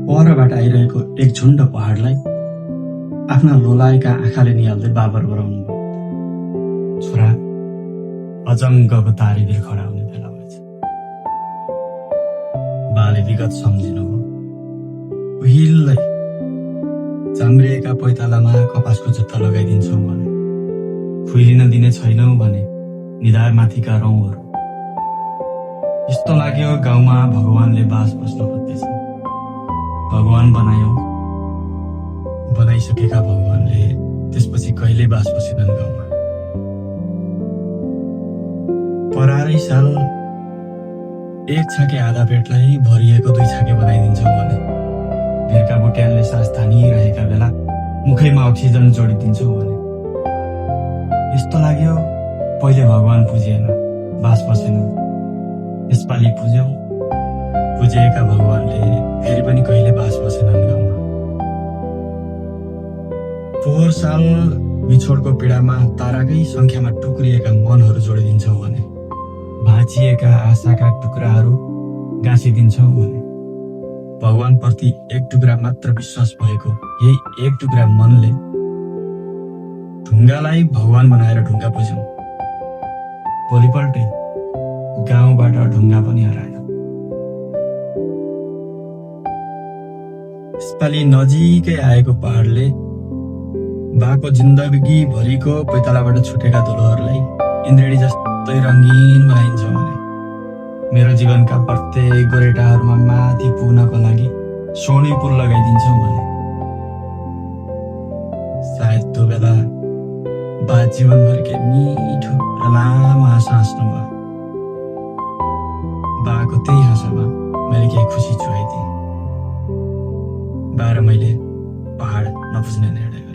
परबाट आइरहेको एक झुण्ड पहाडलाई आफ्ना लोलाएका आँखाले निहाल्दै बाबर बराउनु भयो। छोरा, अजङ्गको तारीबिर खडा हुने बेला भएछ। बाले विगत सम्झिनु हो। उहिल्लै चाम्रिएका पैतालामा कपासको जुत्ता लगाइदिन्छौ भने, खुइलिन दिने छैनौ भने निधारमाथिका रौँहरू। यस्तो लाग्यो गाउँमा भगवानले बास बस्न खोज्दैछन्। भगवान बनायौ, बनाइसकेका भगवानले त्यसपछि कहिले बास बसेनन् गाउँमा। परारै साल एक छाके आधा पेटलाई भरिएको दुई छाके बनाइदिन्छौ भने, भिरका बुट्यानले सास तानिरहेका बेला मुखैमा अक्सिजन जोडिदिन्छौ भने। यस्तो लाग्यो पहिले भगवान पुजिएन, बास बसेन। यसपालि पुज्यौ, पुजिएका भगवानले फेरि पनि कहिले बास बसेनन् गाउँमा। पोहोर साल बिछोडको पीडामा ताराकै संख्यामा टुक्रिएका मनहरू जोडिदिन्छौ भने, भाँचिएका आशाका टुक्राहरू गाँसिदिन्छौ भने, भगवान प्रति एक टुक्रा मात्र विश्वास भएको यही एक टुक्रा मनले ढुङ्गालाई भगवान बनाएर ढुङ्गा पुज्यौ। भोलिपल्टै गाउँबाट ढुङ्गा पनि हरायो। यसपालि नजिकै आएको पहाडले बाको जिन्दगी भरिको पैतालाबाट छुटेका धुलोहरूलाई इन्द्रेणी जस्तै रङ्गीन बनाइन्छ भने, मेरो जीवनका प्रत्येक गोरेटाहरूमा माथि पुग्नको लागि सोनी पुल लगाइदिन्छौ भने, सायद त्यो बेला बा जीवनभरकै मिठो र लामो हाँसो हाँस्नु भयो। बाको त्यही हाँसोमा मैले केही खुसी छुवाइदिएँ। बा र मैले पहाड नपुज्ने निर्णय गरेँ।